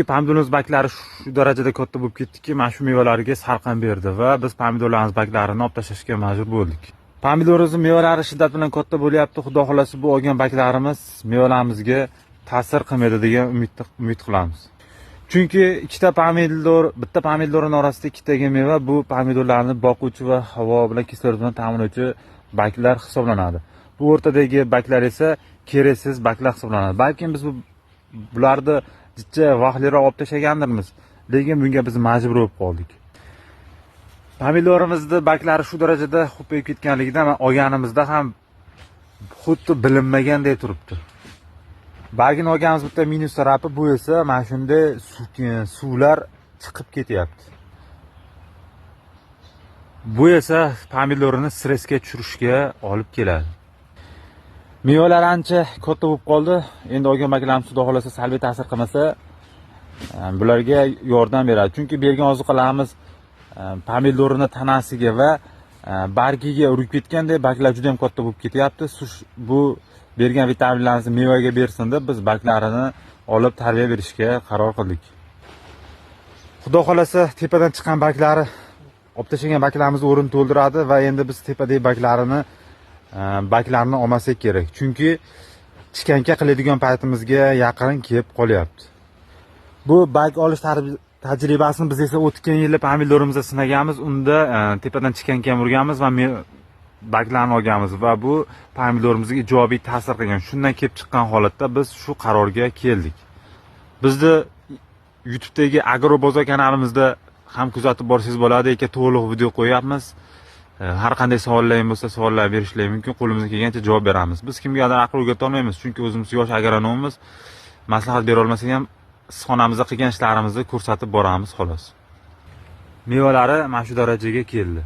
Pomidorimiz baklari shu darajada katta bo'lib ketdiki, mana shu mevalarga salqin berdi va biz pomidorlarimiz baklarini olib tashlashga majbur bo'ldik. Pomidorimizni mevalari shiddat bilan katta bo'lyapti. Xudo xolasa, bu olgan baklarimiz mevalarimizga ta'sir qilmaydi degan umid qilamiz. Chunki ikkita pomidor, bitta pomidorning orasida ikkitaga meva, bu pomidorlarni boquvchi va havo bilan, kislorod bilan ta'minlovchi baklar hisoblanadi. Bu o'rtadagi baklar esa keraksiz baklar hisoblanadi. Balkim biz bularni jicha vaqtliroq olib tashlagandirmiz, lekin bunga biz majbur bo'lib qoldik. Pomidorimizni baklari shu darajada ko'payib ketganligidan olganimizda ham xuddi bilinmaganday turibdi. Bagini olganimiz bitta minus tarafi, bu esa mana shunday suvlar chiqib ketyapti. Bu esa pomidorini stressga tushirishga olib keladi. Mevalar ancha katta bo'lib qoldi. Endi olgan baklarimiz, xudo xolasa, salbiy ta'sir qilmasa, bularga yordam beradi. Chunki bergan ozuqalarimiz pomidorini tanasiga va bargiga urib ketgandek, baklar juda ham katta bo'lib ketyapti. Bu bergan vitaminlarimizni mevaga bersin deb biz barglarini olib tarbiya berishga qaror qildik. Xudo xolasa, tepadan chiqqan barglari olib tashlagan baklarimizni o'rnini to'ldiradi va endi biz tepadagi barglarni olmasak kerak. Chunki чеканка qiladigan paytimizga yaqin kelib qolyapti. Bu barg olish tajribasini biz esa o'tgan yili pomidorimizda sinaganmiz. Unda tepadan чеканка ham urganmiz va barglarni olganmiz va bu pomidorimizga ijobiy ta'sir qilgan. Shundan kelib chiqqan holatda biz shu qarorga keldik. Bizni YouTube'dagi Agro Bozor kanalimizda ham kuzatib borsangiz bo'ladi. Aka, to'liq video qo'yyapmiz. Har qanday savollar bo'lsa, savollar berishlari mumkin. Qo'limizdan kelgancha javob beramiz. Biz kimgadir aql o'rgata olmaymiz, chunki o'zimiz yosh agronommiz. Maslahat bera olmasak ham, issiqxonamizda qilgan ishlarimizni ko'rsatib boramiz, xolos. Mevalari mana shu darajaga keldi.